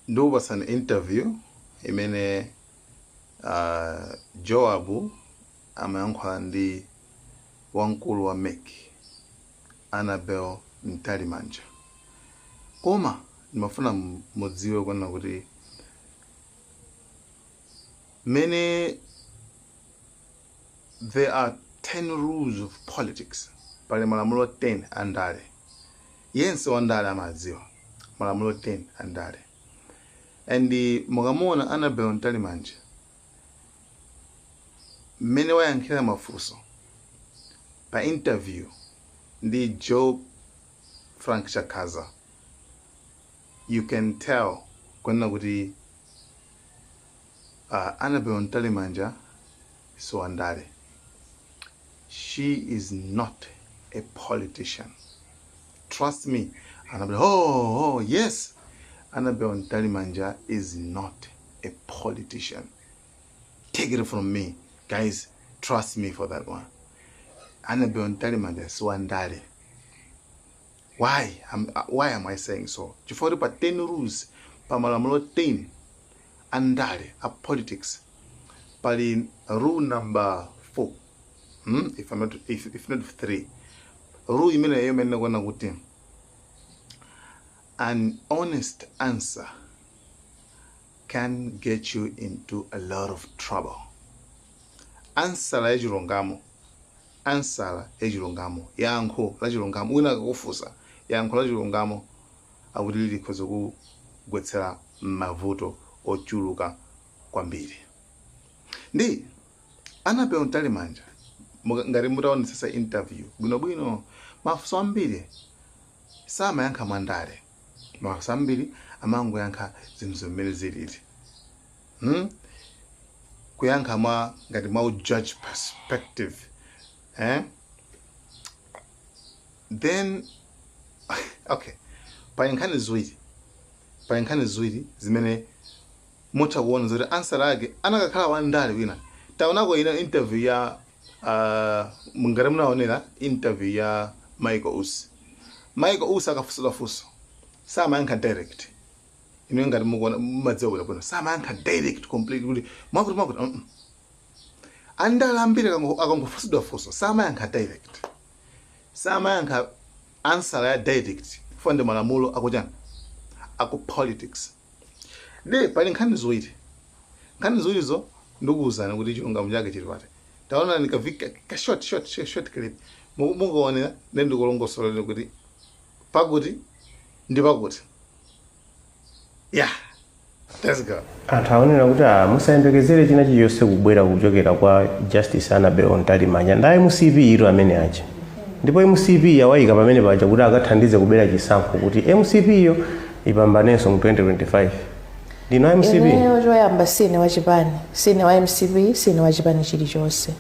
Ndikupatsani interview imene Joab amayankhula ndi wamkulu wa MEC, Annabel Mtalimanja. Koma ndimafuna mudziwe kunena kuti mene there are 10 rules of politics, pali malamulo 10 andale. Yense wandale amadziwa malamulo 10 andale. And mukamuona Annabel Mtalimanja mmene wayankhira mafunso pa interview ndi Joe Frank Chakaza, you can tell kunena kuti Annabel Mtalimanja si wandale. She is not a politician, trust me. Annabel, oh yes, Annabel Mtalimanja is not a politician. Take it from me, guys, trust me for that one. Annabel Mtalimanja si wandale. Why am I saying so? Chifukwa pa 10 rules, pa malamulo 10 andale, a politics, pali rule number 4, If I'm not if not 3, rule imeneyo imene kuona kuti an honest answer can get you into a lot of trouble. Answer yachilungamo, answer yachilungamo, yankho la chilungamo, wina akakufunsa, yankho la chilungamo akuti likhoza kugwetsera mavuto ochuluka kwambiri. Ndi Annabel Mtalimanja, ngati mutaonetsetsa interview bwinobwino, mafunso ambiri samayankha mwandale, mafunso ambiri amangoyankha zinthu zimene zilili, Kuyankha mwa ngati mwa judge perspective, eh? Then okay, pali nkhani ziwiri zimene mutha kuona zoti answer ake anakakhala wandale wina. Taonako ina interview ya ngati munaonera interview ya Michael Usi. Michael Usi akafunsidwa funso samayankha direct. Inu ngati mukuona, mumadziwa bwinobwino, samayankha direct complete kuti mwakuti mwakuti. Andale ambiri akangofunsidwa funso samayankha direct, samayankha answer ya direct, chifukwa ndi malamulo akuchani, aku politics. Ndi pali nkhani ziwiri, nkhani ziwirizo ndikuwuzani kuti chilungamo chake chili pati. Taona ni ka short short short, short clip. Mukuonera ndi ndikulongosolera kuti pakuti ndi pakuti. Yeah, let's go. Anthu aonera kuti musayembekezere china chilichonse kubwera kuchokera kwa Justice Annabel Mtalimanja. Nda MCP iro amene aja, ndipo MCP yawayika pamene paja kuti akathandize kubera chisankho kuti MCP iyo ipambanenso mu 2025. Ndino MCP? Ineyo choyamba sine wachipani, sine wa MCP, sine wachipani chilichonse.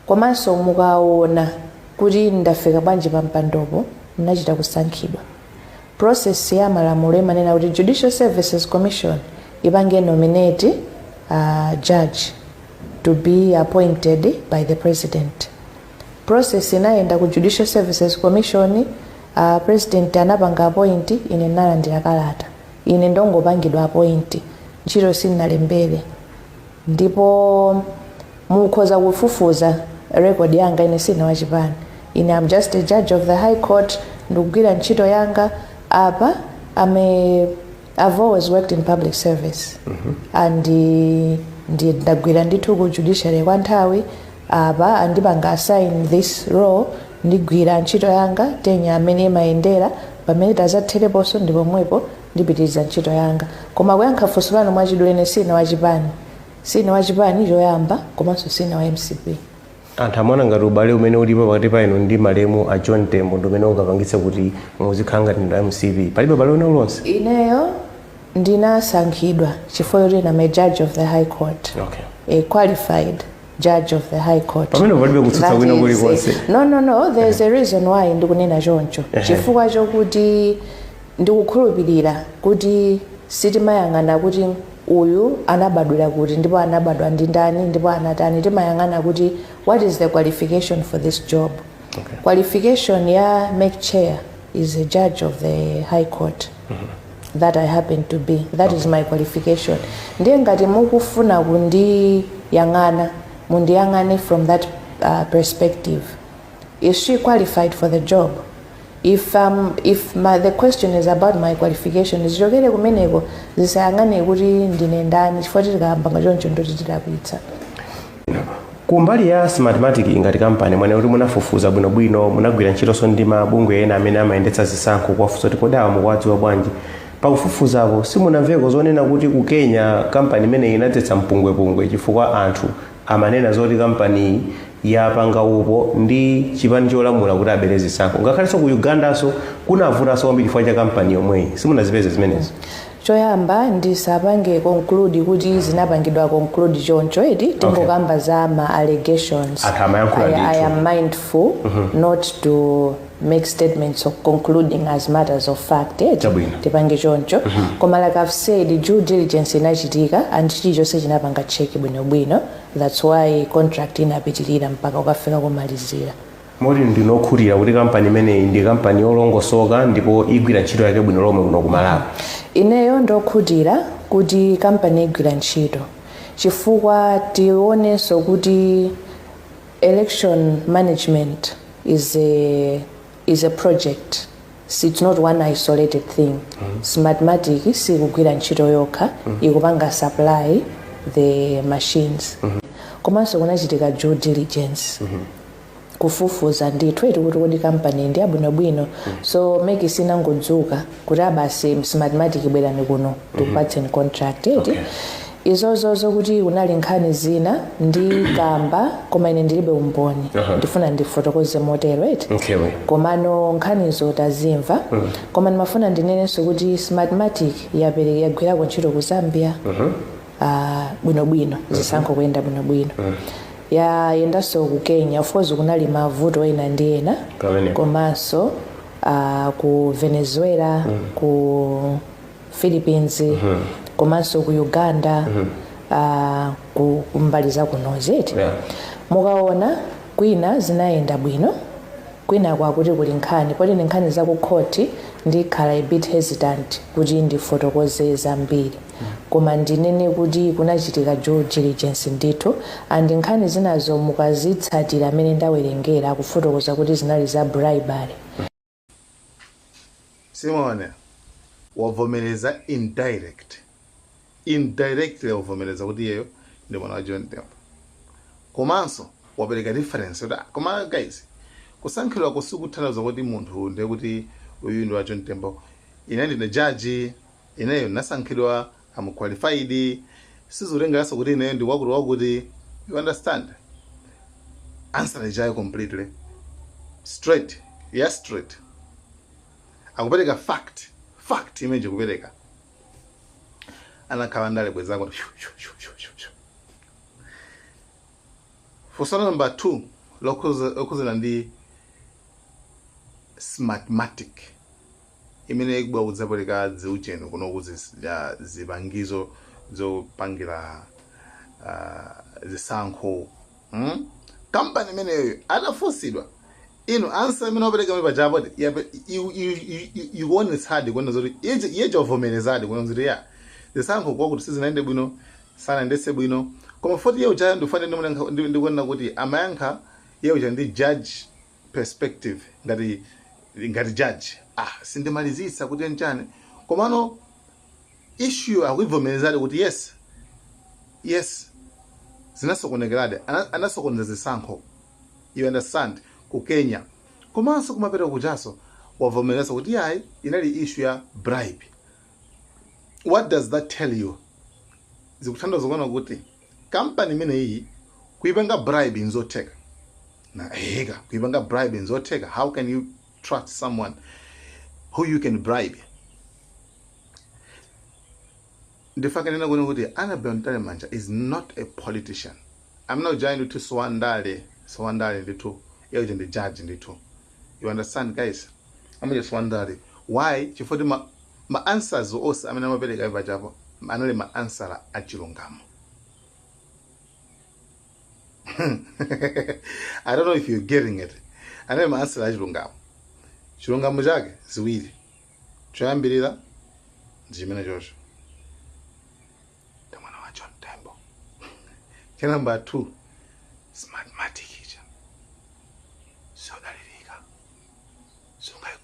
Komanso mukaona kuti ndafika bwanji pa mpandopo, ndinachita kusankhidwa. Process ya malamulo imanena kuti Judicial Services Commission ipange nominate judge to be appointed by the president. Process inayenda ku Judicial Services Commission, president anapanga appoint, ine ndinalandira kalata. Ine ndongopangidwa appoint, ntchito sindinalembere. Ndipo mukhoza kufufuza record yanga, ine sine wachipani. Ine am just a judge of the High Court, ndikugwira ntchito yanga apa. I've always worked in public service and ndi ndagwira ndithu ku judiciary kwa nthawi. Apa andipanga assign this role, ndigwira ntchito yanga tenya amene imayendera. Pamene tazathereponso ndi pomwepo ndipitiriza ntchito yanga. Koma kuyankha funso lanu mwachidule, ine sine wachipani, sine wachipani choyamba, komanso sine wa MCP. Anthu amaona ngati ubale umene ulipo pakati pa inu ndi malemu a John Tembo ndi umene ungapangitse kuti muzikhala ngati ndi MCP. Palibe ubale wina uliwonse? Ineyo ndinasankhidwa chifukwa choti I'm a judge of the High Court, a qualified judge of the High Court. Pamene palibe kutsutsa That kwina is, kulikonse. No, there's a reason why ndikunena choncho. Chifukwa chokuti ndikukhulupirira kuti sitimayang'ana kuti uyu anabadwira kuti ndipo anabadwa ndi ndani ndipo anatani. Timayang'ana kuti what is the qualification for this job. Qualification ya MEC chair is a judge of the High Court. That I happen to be. That is my qualification. Ndiye ngati mukufuna kundiyang'ana, mundiyang'ane from that perspective. Is she qualified for the job? If the question is about my qualification, zichokere kumeneko, zisayang'ane kuti ndine ndani, chifukwa tikayamba choncho ndoti tilakwitsa. Kumbali ya Smartmatic ngati kampani, mwene kuti munafufuza bwinobwino, munagwira ntchitonso ndi mabungwe ena amene amayendetsa zisankho kuwafunsa kuti kodi awa mukuwadziwa bwanji? Pakufufuzapo simunamveko zonena kuti ku Kenya kampani imeneyi inadzetsa mpungwepungwe chifukwa anthu amanena zoti kampani yapanga upo ndi chipani cholamula kuti abere zisankho? Ngakhalenso ku Ugandanso kunavutanso kwambiri chifukwa cha kampani yomweyi. Simunazipeze zimenezi? Choyamba, ndisapange conclude kuti zinapangidwa conclude choncho, eti? Tingokamba za ma allegations. Anthu amayankhula. I Ndithu. am mindful not to make statements of concluding as matters of fact, eti? Chabwino. Tipange choncho. Koma like I've said, due diligence inachitika and chilichonse chinapanga check bwinobwino. That's why contract inapitirira mpaka ukafika kumalizira. Moti ndinokhutira kuti kampani imeneyi ndi kampani yolongosoka ndipo igwira ntchito yake bwino lomwe kuno ku Malawi? Ineyo ndokhutira kuti kampani igwira ntchito, chifukwa tionenso kuti election management is a project. It's not one isolated thing. Smartmatic sikugwira ntchito yokha, ikupanga supply the machines. Komanso kunachitika due diligence, kufufuza ndithu, eti, kuti kodi kampani ndi yabwinobwino. So MEC sinangodzuka kuti abasi, Smartmatic, bwerani kuno tikupatseni contract, eti? Izozozo kuti kunali nkhani zina ndi kamba, koma ine ndilibe umboni. Ndifuna ndifotokoze motero, eti? Okay. Komano nkhanizo tazimva. Koma ndimafuna ndinenenso kuti Smartmatic yapereka, yagwirako ntchito ku Zambia bwinobwino, zisankho kuyenda bwinobwino. Yayendanso ku Kenya, of course kunali mavuto ena ndi ena. Pamenepo. Komanso ku Venezuela, ku Philippines, komanso ku Uganda, ku mbali zakunozi, eti? Mukaona kwina zinayenda bwino, kwina kwakuti kuli nkhani, poti ndi nkhani zakukhoti, ndikhala a bit hesitant kuti ndifotokoze zambiri. Koma ndinene kuti kunachitika due diligence ndithu, and nkhani zinazo mukazitsatira amene ndawerengera, akufotokoza kuti zinali za bribery. Simone wavomereza indirectly, wavomereza kuti iyeyo ndi mwana wa John Tembo, komanso wapereka reference kuti, "Ah, koma guys, kusankhidwa kusikutanthauza kuti munthu ndiye kuti uyu ndi wa John Tembo. Ine ndine jaji, ineyo ndinasankhidwa, am qualified, sizikutengeranso kuti ineyo ndi wakuti wakuti." You understand? Answer ijayo completely straight, yes, straight. Akupereka fact imene kupereka anakhala ndale bwezako. Funso number 2 lokhuzana ndi Smartmatic imene ikubwa kudzapereka ziucheni kuno, zipangizo zopangira zisankho, Kampani imeneyo adafunsidwa inu, answer imene wapereka imene pajapo ikuonetsadi kuona zoti iye chavomerezadi kuona zoti ya zisankho kwakuti sizinayende bwino, sanayendetse bwino. Koma foti iye uja ndikufanira ndikuona kuti amayankha iye uja ndi judge perspective, ngati judge, ah, sindimalizitsa kuti nchani. Komano issue akuivomerezadi kuti yes, zinasokonekeradi. Anasokoneza zisankho, you understand, ku Kenya. Komanso kumapeto kujaso wavomereza kuti yayi, inali issue ya bribe. What does that tell you? Zikuthandiza kuona kuti kampani imeneyi kuipanga bribe nzotheka na eka kuipanga bribe nzotheka. How can you trust someone who you can bribe? Ndifakanena kuona kuti Annabel Mtalimanja is not a politician. Amene ujayi ndithu siwandale, siwandale ndithu. Iye uja ndi judge ndithu, you understand, guys? Amene siwandale. Why? Chifukwa ma answers onse amene amapereka pachapo anali ma answer achilungamo. I don't know if you're getting it. Anali ma answer achilungamo. Chilungamo chake ziwiri. Choyambirira, Ndi chimene chocho ndi mwana wa John Tembo. Cha number 2, Smartmatic ija sodalirika, sungayikhulupirire.